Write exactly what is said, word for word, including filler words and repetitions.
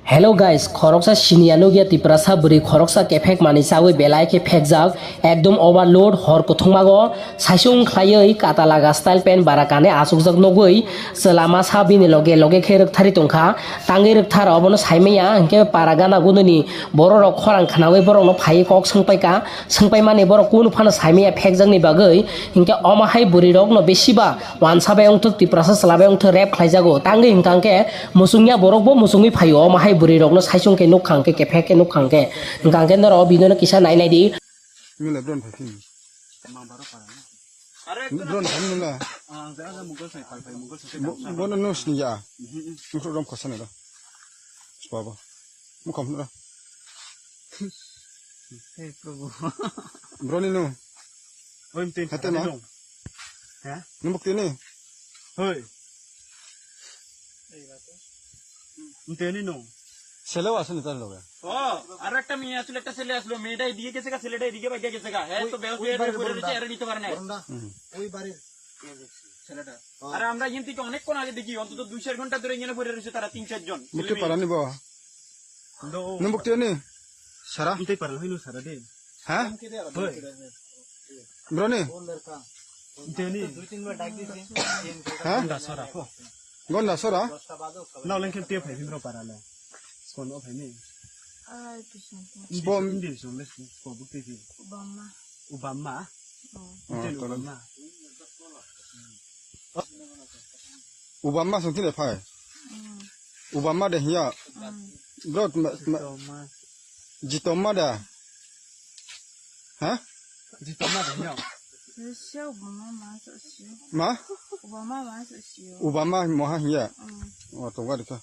Hello guys, khoroksa siniya nukya Tiprasa bwrwi khoroksa kephek manwi chawi belai khe phekjak, ekdom overload hor kuthungmago saisung khlaiwi kata laga style pant bara kanwi achukjak nugwi chwla masa bini loge loge khe rwkthari tongkha. Tangwi rwkthar obono saimanya hinkhe para gana gunani bororok khorang khnawi borokno phaiwi kok swngpaikha, swngpaimani borok kunu phano saimanya phekjakni bagwi hinkhe omo hai bwrwirokno besiba Wansa bai wngthok, Tiprasa chwla bai wngthok, rape khlaijago. Tangwi hwnkha hwnkhe muchungya borok bo muchungwi phaio. Omo hai bwrwi rokno saichung khe nukha hwnkhe, kephek khe nukha hwnkhe. Hwnkha hwnkhe norok o video no kisa nai nai di. Nula drone phai phim. Drone phai nula. Bo-, bono nung sini ya. Nung rom khosani ro. Baba. Mukham nula. He Prabhu. Broni nung. Oi, mtei. Hete ma? Nung. Ha? Nung bukti ni? Hoi. Mtei ni nung. Selewa asani tar loge. ও, আর একটা মেয়ে আসলে, একটা ছেলে আসলো, মেয়েটা এদিকে গেছে গা, ছেলেটা এদিকে বাইকে গেছে গা। হ্যাঁ, ওই, তো বেহোশ ওই হয়ে বাড়ির পড়ে রয়েছে, বরুণদা। এরা নিতে পারে না। বরুণদা, হুম। ওই বাড়ির ছেলেটা। হ্যাঁ। আর আমরা এখান থেকে অনেকক্ষণ আগে দেখি, অন্তত দুই চার ঘন্টা ধরে এখানে পড়ে রয়েছে তারা তিন চারজন। Bukti ছেলে মেয়ে। Parani bo. Ndo. Nung bukti ni? Sara? Mtei parani hoi no sara de. Ha? Hoi. Broni? Mtei ni? Ha? Gonda sora ko. Gonda sora? Nao lengkhe te phai bro parale. Kon o phai ni. Ai, kisam. Bom. Indi song le ko bukti ji. Bom ma. Ubamma. Oh. Mtei ni tolo. Ubamma. Ubamma song tile phai. Mm. Ubamma de hiya. Mm. Bro, ma, ma, Jitoma. Jitoma da. Ha? Jitoma da hiya. Sio Ubamma ma so sio. Ma? Ubamma ma so sio. Ubamma moha hiya. Mm. O to gari ka.